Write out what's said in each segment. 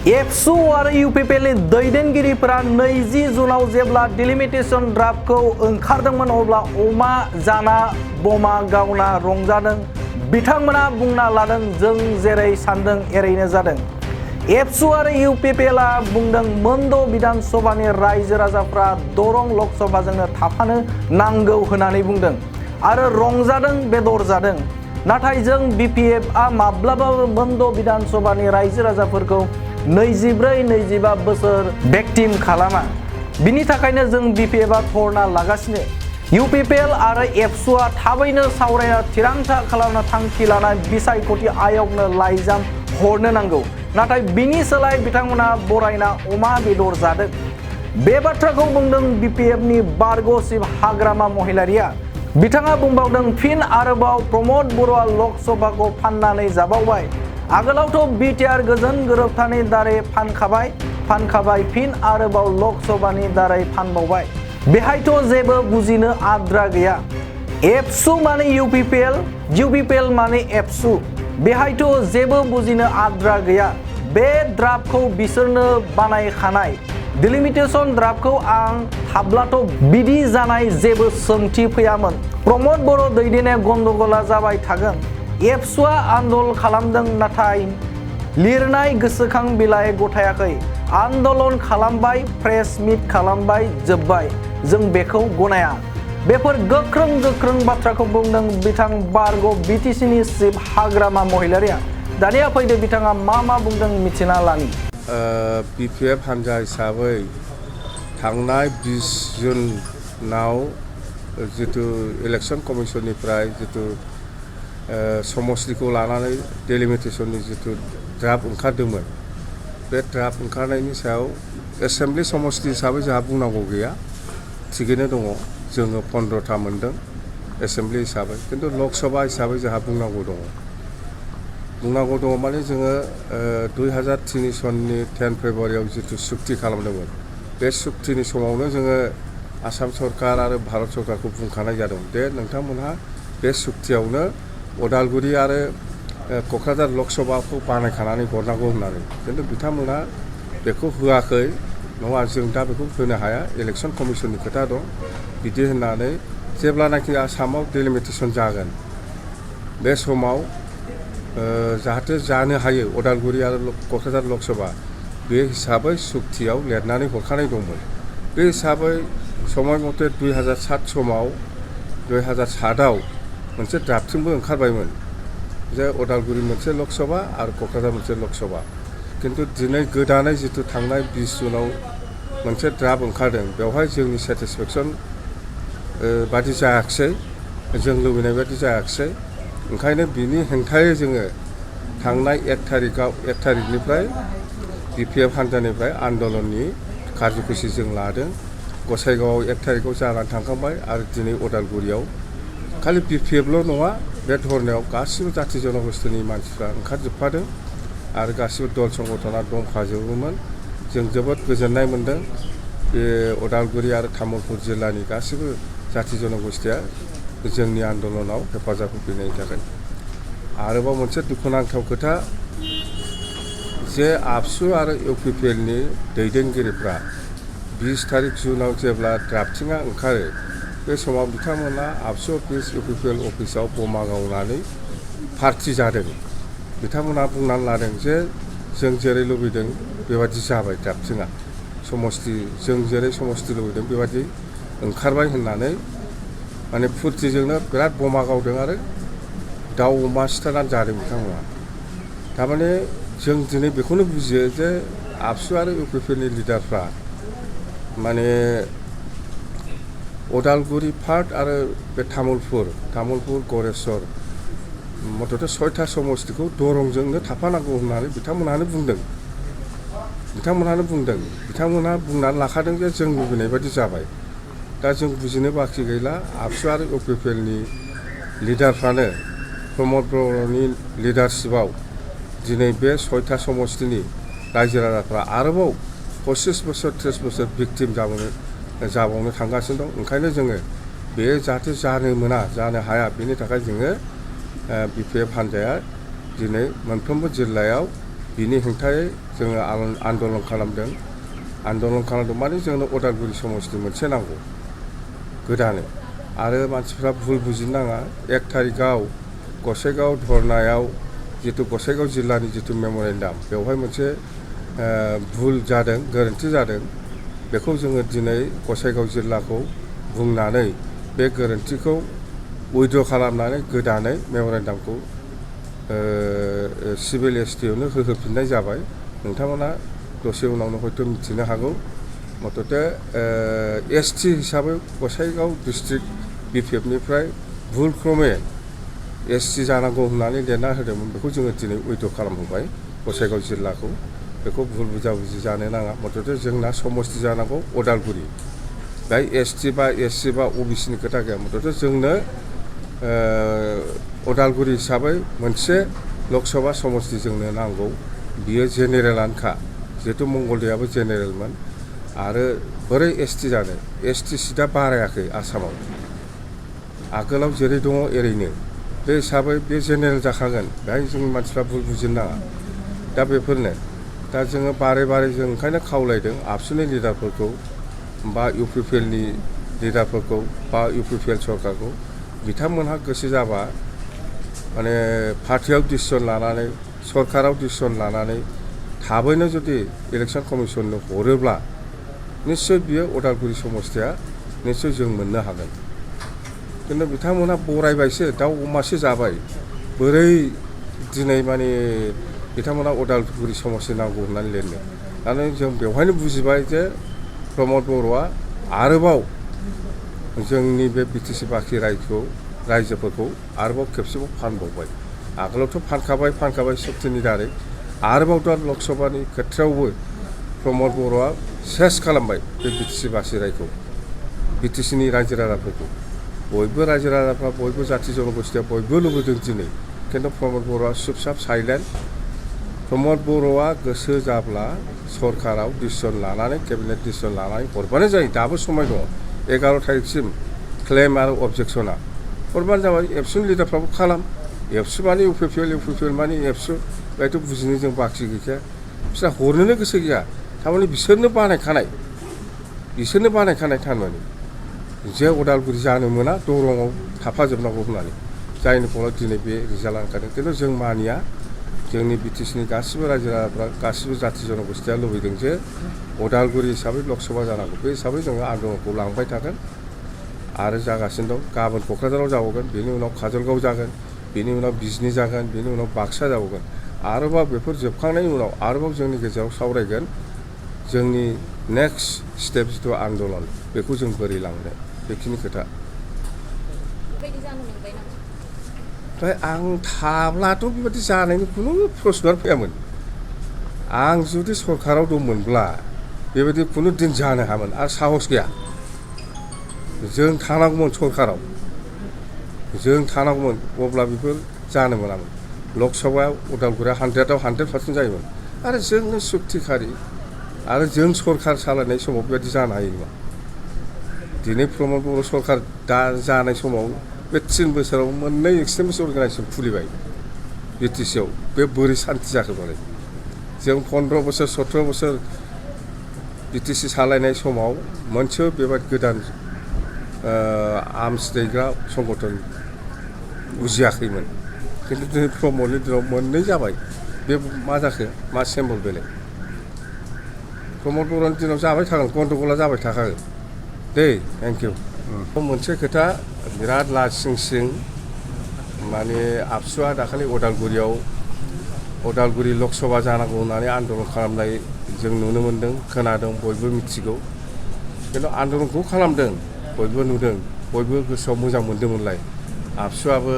एबसु आरो इउपिपिएलनि दैदेनगिरिफोरा 20 जुनाव जेब्ला डिलिमिटेशन ड्राफ्टखौ ओंखारदोंमोन अब्ला अमा जाना बमा गावना रंजादों। बिथांमोना बुंना लादों जों जेरै सानदों एरैनो जादों। एबसु आरो इउपिपिएलआ बुंदों मोनद' बिधान सभानि रायजो राजाफ्रा दरं लकसभाजोंनो थाफानो नांगौ होननानै बुंदों आरो रंजादों बेदर जादों। नाथाय जों बिपिएफआ माब्लाबाबो मोनद' बिधान सभानि रायजो राजाफोरखौ 24-25 बोसोर भेक्टिम खालामा। बिनि थाखायनो जों बिपिएफआ धरना लागासिनो। इउपिपिएल आरो एबसुआ थाबैनो सावरायना थिरांथा खालामनो थांखि लानाय बिसायख'थि आय'गनो लाइजाम हरनो नांगौ। नाथाय बिनि सोलाय बिथांमोना बरायना अमा बेदर जादों। बे बाथ्राखौ बुंदों बिपिएफनि बारग'सिब हाग्रामा महिलारिया। बिथाङा बुंबावदों फिन आरोबाव प्रमद बर'आ लकसभाखौ फाननानै जाबावबाय। आगोलावथ' बिटिआर गोजोन गोरोबथानि दारै फानखाबाय फिन आरोबाव लकसभानि दारै फानबावबाय। बेहायथ' जेबो बुजिनो आद्रा गैया। एबसु माने इउपिपिएल, इउपिपिएल माने एबसु। बेहायथ' जेबो बुजिनो आद्रा गैया। बे ड्राफ्टखौ बिसोरनो बानायखानाय। डिलिमिटेशन ड्राफ्टखौ आं थाब्लाथ' बिदि जानाय जेबो सोंथि फैयामोन। प्रमद बर' दैदेननाय गन्दगला जाबाय थागोन। एबसुआ आन्दोलन खालामदों नाथाय लिरनाय गोसोखां बिलाइ गथायाखै। आन्दोलन खालामबाय, प्रेस मिट खालामबाय, जोब्बाय। जों बेखौ गनाया। बेफोर गोख्रों बाथ्राखौ बुंदों बिथां बारग' बिटिसिनि चिफ हाग्रामा महिलारिया। दानिया फैदो बिथाङा मा बुंदों मिथिना लानि। बिपिएफ हान्जा हिसाबै थांनाय 20 जुनाव जितु इलेक्शन कमिसननिफ्राय जितु समस्तिखौ लानानै डेलिमिटेशननि जितु ड्राफ्ट ओंखारदोंमोन बे ड्राफ्ट ओंखारनायनि सायाव एसेम्बलि समस्ति हिसाबै जोंहा बुंनांगौ गैया। थिगैनो दङ। जोङो 15था मोनदों एसेम्बलि हिसाबै। खिन्थु लकसभा हिसाबै जोंहा बुंनांगौ दङ माने जोङो 2003 सननि 10 फेब्रुवारियाव जितु सुक्ति खालामदोंमोन बे सुक्तिनि समावनो जोङो आसाम सरकार आरो भारत सरकारखौ बुंखानाय जादों दे नोंथांमोनहा बे सुक्तियावनो उदालगुरि आरो क'क्राझार लकसभाखौ बानायखानानै हरनांगौ होननानै। खिन्थु बिथांमोना बेखौ होआखै। नङा जों दा बेखौ होनो हाया, इलेक्शन कमिसननि खोथा दं बिदि होननानै जेब्लानाखि आसामाव डिलिमिटेशन जागोन बे समाव जाहाथे जानो हायो उदालगुरि आरो क'क्राझार लकसभा बे हिसाबै सुक्तियाव लिरनानै हरखानाय दंमोन। बे हिसाबै समय मथे 2007 समाव 2007आव मोनसे ड्राफ्टिंबो ओंखारबायमोन जे उदालगुरि मोनसे लकसभा आरो क'क्राझार मोनसे लकसभा। खिन्थु दिनै गोदानै जितु थांनाय 20 जुनाव मोनसे ड्राफ्ट ओंखारदों बेवहाय जोंनि सेटिसफेक्सन बादि जायाखिसै, जों लुबैनाय बादि जायाखिसै। ओंखायनो बिनि हेंथायै जोङो थांनाय 1 थारिखनिफ्राय बिपिएफ हान्जानिफ्राय आन्दोलननि कार्यकुसि जों लादों। गसाइगावआव 1 थारिखआव जानानै थांखांबाय आरो दिनै उदालगुरियाव खालि बिपिएफल' नङा बे धरनायाव गासिबो जाथि जनगोष्ठीनि मानसिफ्रा ओंखारजोबफादों आरो गासिबो दल संगठना दंफाजोबोमोन। जों जोबोद गोजोननाय मोन्दों बे उदालगुरि आरो तामुलपुर जिल्लानि गासिबो जाथि जनगोष्ठीया जोंनि आन्दोलनाव हेफाजाब होफैनायनि थाखाय। आरोबाव मोनसे दुखुनांथाव खोथा जे आबसु आरो इउपिपिएलनि दैदेनगिरिफ्रा 20 तारिख जुनाव जेब्ला ड्राफ्टिंआ ओंखारो बे समाव बिथांमोना आबसु अफिस इउपिपिएल अफिसाव बमा गावनानै पार्टि जादों। बिथांमोना बुंनानै लादों जे जों जेरै लुबैदों बेबादि जाबाय ड्राफ्टिंआ जों जेरै समस्ति लुबैदों बेबादि ओंखारबाय होननानै माने फुर्तिजोंनो बिराद बमा गावदों आरो दाउ अमा सिथारनानै जादों बिथांमोना। थारमाने जों दिनै बेखौनो बुजियो जे आबसु आरो इउपिपिएलनि लिडारफ्रा माने उदालगुरि पार्ट आरो बे तामुलपुर गरेस्वर मथ'थे 6था समस्तिखौ दरंजोंनो थाफानांगौ होननानै बिथांमोनहानो बुंदों। बिथांमोनहा बुंनानै लाखादों जे जों लुबैनाय बादि जाबाय। दा जों बुजिनो बाखि गैला आबसु आरो इउपिपिएलनि लिडारफ्रानो प्रमद बर'नि लिडारशिपआव दिनै बे 6था समस्तिनि रायजो राजाफ्रा आरोबाव 25 बोसोर 30 बोसोर भिक्टिम जाबावनो थांगासिनो दं। ओंखायनो जोङो बे जाहाथे जानो हाया बेनि थाखाय जोङो बिपिएफ हान्जाया दिनै मोनफ्रोमबो जिल्लायाव बिनि हेंथायै जोङो आन्दलन खालामदों माने जोंनो उदालगुरि समस्ति मोनसे नांगौ गोदानै आरो मानसिफ्रा भुल बुजिनो नाङा 1 थारिखआव गसाइगाव धरनायाव जितु गसाइगाव जिल्लानि जितु मेम'रेन्डाम बेवहाय मोनसे भुल जादों गोरोन्थि जादों बेखौ जोङो दिनै गसाइगाव जिल्लाखौ बुंनानै बे गोरोन्थिखौ उइद्र' खालामनानै गोदानै मेम'रेन्डामखौ सिभिल एसटिआवनो होफिननाय जाबाय नोंथांमोना दसे उनावनो हयथ' मिथिनो हागौ मथथे एसटि हिसाबै गसाइगाव डिस्ट्रिक्ट BPF भुल क्रमे एसटि जानांगौ होननानै लिरना होदोंमोन बेखौ जोङो दिनै उइद्र' खालामहोबाय गसाइगाव जिल्लाखौ बेखौ भुल बुजाबुजि जानो नाङा मथथे जोंना समस्ति जानांगौ उदालगुरि दा एसटि बा एससि बा अबिसिनि खोथा गैया मथथे जोंनो उदालगुरि हिसाबै मोनसे लकसभा समस्ति जोंनो नांगौ बियो जेनेरेलानोखा जिहेतु मंगलदैयाबो जेनेरेलमोन आरो बोरै एसटि जानो एसटि सिटआ बारायाखै आसामाव आगोलाव जेरै दङ एरैनो बे हिसाबै बे जेनेरेल जाखागोन बेहाय जोंनि मानसिफ्रा भुल बुजिनो नाङा दा बेफोरनो दा जोङो बारे जों ओंखायनो खावलायदों आबसुनि लिडारफोरखौ बा UPPLनि लिडारफोरखौ बा UPPL सरकारखौ बिथांमोनहा गोसो जाबा माने पार्टियाव डिसिसन लानानै सरकाराव डिसिसन लानानै थाबैनो जुदि इलेक्सन कमिसननो हरोब्ला निश्चय बियो उदालगुरि समस्तिया निश्चय जों मोननो हागोन खिन्थु बिथांमोनहा बरायबायसो दाउ अमासो जाबाय बोरै दिनै माने बिथांमोना उदालगुरि समस्ति नांगौ होननानै लिरनो आरो जों बेवहायनो बुजिबाय जे प्रमद बर'आ आरोबाव जोंनि बे BTC बाखि रायजोफोरखौ आरोबाव खेबसेबाव फानबावबाय आगोलावथ' फानखाबाय सक्तिनि दारै आरोबाव दा लकसभानि खेथ्रआवबो प्रमद बर'आ सेस खालामबाय बे BTC बाखि रायखौ BTCनि रायजो राजाफोरखौ बयबो रायजो राजाफ्रा बयबो जाथि जनगोष्ठिया बयबो लुबैदों दिनै खिन्थु प्रमद बर'आ चुपचाप साइलेन्ट प्रमद बर'आ गोसो जाब्ला सरकाराव डिसिसन लानानै केबिनेट डिसिसन लानानै हरबानो जायो दाबो समाय दङ 11 थारिखसिम क्लेम आरो अबजेक्सना हरबानो जाबाय एबसुनि लिडारफ्राबो खालाम एबसु माने UPPL माने एबसु बेथ' बुजिनो जों बाखि गैखाया बिसोर हरनोनो गोसो गैया थारमाने बिसोरनो बानायखानाय थारमाने जे उदालगुरि जानो मोना दरंआव थाफाजोबनांगौ होननानै जायनि फलाव दिनै बे रिजाल्टआ ओंखारदों खिन्थु जों मानिया जोंनि BTCनि गासिबो रायजो राजाफ्रा गासिबो जाथि जनगोष्ठिया लुबैदों जे उदालगुरि हिसाबै लकसभा जानांगौ बे हिसाबै जोङो आन्दलनखौ लांबाय थागोन आरो जागासिनो दं गाबोन क'क्राझाराव जाबावगोन बेनि उनाव काजलगाव जागोन बेनि उनाव बिजनी जागोन बेनि उनाव बाक्सा जाबावगोन आरोबाव बेफोर जोबखांनायनि उनाव आरोबाव जोंनि गेजेराव सावरायगोन जोंनि नेक्स्ट स्टेप जिथु आन्दलन बेखौ जों बोरै लांनो बेखिनि खोथा ओमफ्राय आं थाब्लाथ' बेबायदि जानायनि खुनु प्रश्नआनो फैयामोन आं जुदि सरकाराव दंमोनब्ला बेबायदि खुनु दिन जानो हायामोन आरो साहस गैया जों थानांगौमोन सरकाराव अब्ला बेफोर जानो मोनामोन लकसभायाव उदालगुरिया 100आव 100% जायोमोन आरो जोंनो सुक्तिखारि आरो जों सरकार सालायनाय समाव बेबायदि जानो हायो नङा दिनै प्रमद बर' सरकार दा जानाय समाव बे 3 बोसोराव मोननै एक्सट्रिमिस्ट अर्गानाइजेसन खुलिबाय BTCआव बे बोरै सान्थि जाखो मालाय जों 15 बोसोर 17 बोसोर BTC सालायनाय समाव मोनसे बेबायदि गोदान आर्मस दैग्रा संगठन बुजियाखैमोन खिन्थु दिनै प्रमदनि दिनाव मोननै जाबाय बे मा जाखो मा सिम्बल बेलाय प्रमद बर'नि दिनाव जाबाय थागोन गन्दगला जाबाय थाखागोन दे थेंक इउ मोनसे खोथा बिराद लासिं माने आबसुआ दाखालि उदालगुरि लकसभा जानांगौ होननानै आन्दलन खालामनाय जों नुनो मोन्दों खोनादों बयबो मिथिगौ खिन्थु आन्दलनखौ खालामदों बयबो नुदों बयबो गोसोआव मोजां मोनदोंमोनलाय आबसुआबो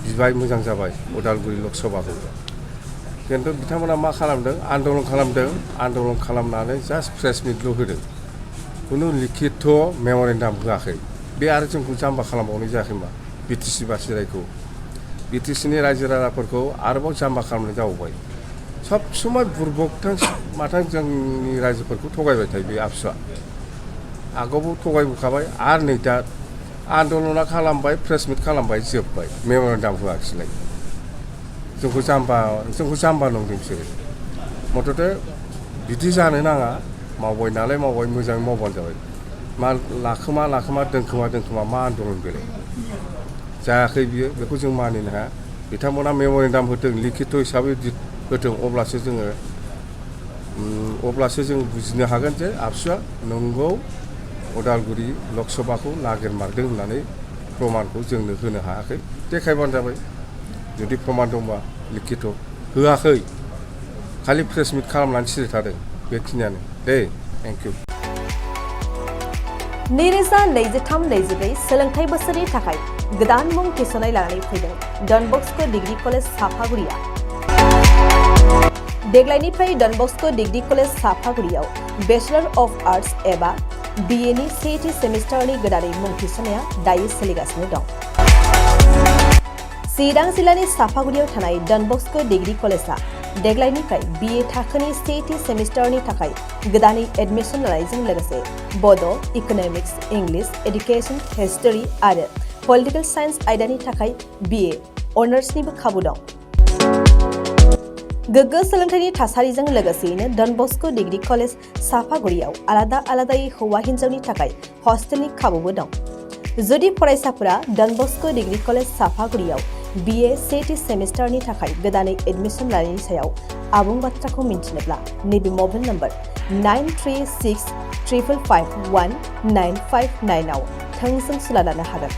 बिबाय मोजां जाबाय उदालगुरि लकसभाखौ खिन्थु बिथांमोना मा खालामदों आन्दलन खालामनानै जास्ट प्रेस मिटल' होदों खुनु लिखित मेम'रेन्डाम होआखै बे आरो जोंखौ जाम्बा खालामबावनाय जायाखै मा BTC बासि रायखौ BTCनि रायजो राजाफोरखौ आरोबाव जाम्बा खालामनाय जाबावबाय सब समाय बुरबकथां माथां जोंनि रायजोफोरखौ थगायबाय थायो बे आबसुआ आगोलावबो थगायबोखाबाय आरो नै दा आन्दलना खालामबाय प्रेस मिट खालामबाय जोब्बाय मेम'रेन्डाम होआखिसैलाय जोंखौ जाम्बा नंदों बिसोरो मथथे बिदि जानो नाङा मावबाय नालाय मावबाय मोजाङै मावबानो जाबाय मा लाखोमा दोनखोमा मा आन्दलन बेलाय जायाखै बियो बेखौ जों मानिनो हाया बिथांमोना मेम'रेन्डाम होदों लिखित हिसाबै होदों अब्लासो जों बुजिनो हागोन जे आबसुआ नंगौ उदालगुरि लकसभाखौ नागिरमारदों होननानै प्रमानखौ जोंनो होनो हायाखै देखायबानो जाबाय जुदि प्रमान दंबा लिखित होआखै खालि प्रेस मिट खालामनानै सिरि थादों बेखिनियानो दे थेंक इउ 2023-24 सोलोंथाइ बोसोरनि थाखाय गोदान मुं थिसननाय लानानै फैदों डन बस्क' डिग्री कलेज साफागुरिया देग्लायनिफ्राय डन बस्क' डिग्री कलेज साफागुरियाव बेचलर अफ आर्ट्स एबा BA नि सेथि सेमिस्टारनि गोदानै मुं थिसननाया दायो सोलिगासिनो दं चिरां जिल्लानि साफागुरियाव थानाय डन बस्क' डिग्री कलेजआ देग्लायनिफ्राय BA थाखोनि सेथि सेमिस्टारनि थाखाय गोदानै एडमिशन लानायजों लोगोसे बड', इक'नमिक्स, इंलिश, एडुकेशन, हिस्टरी आरो पलिटिकल साइन्स आयदानि थाखाय BA अनार्सनिबो खाबु दं गोग्गो सोलोंथाइनि थासारिजों लोगोसेयैनो डन बस्क' डिग्री कलेज साफागुरियाव आलादायै हौवा हिन्जावनि थाखाय हस्टेलनि खाबुबो दं जुदि फरायसाफोरा डन बस्क' डिग्री कलेज साफागुरियाव BA सेथि सेमिस्टारनि थाखाय गोदानै एडमिशन लानायनि सायाव आबुं बाथ्राखौ मिन्थिनोब्ला नैबे मबाइल नम्बर 9365519959 आव थोंजों सुला लानो हागोन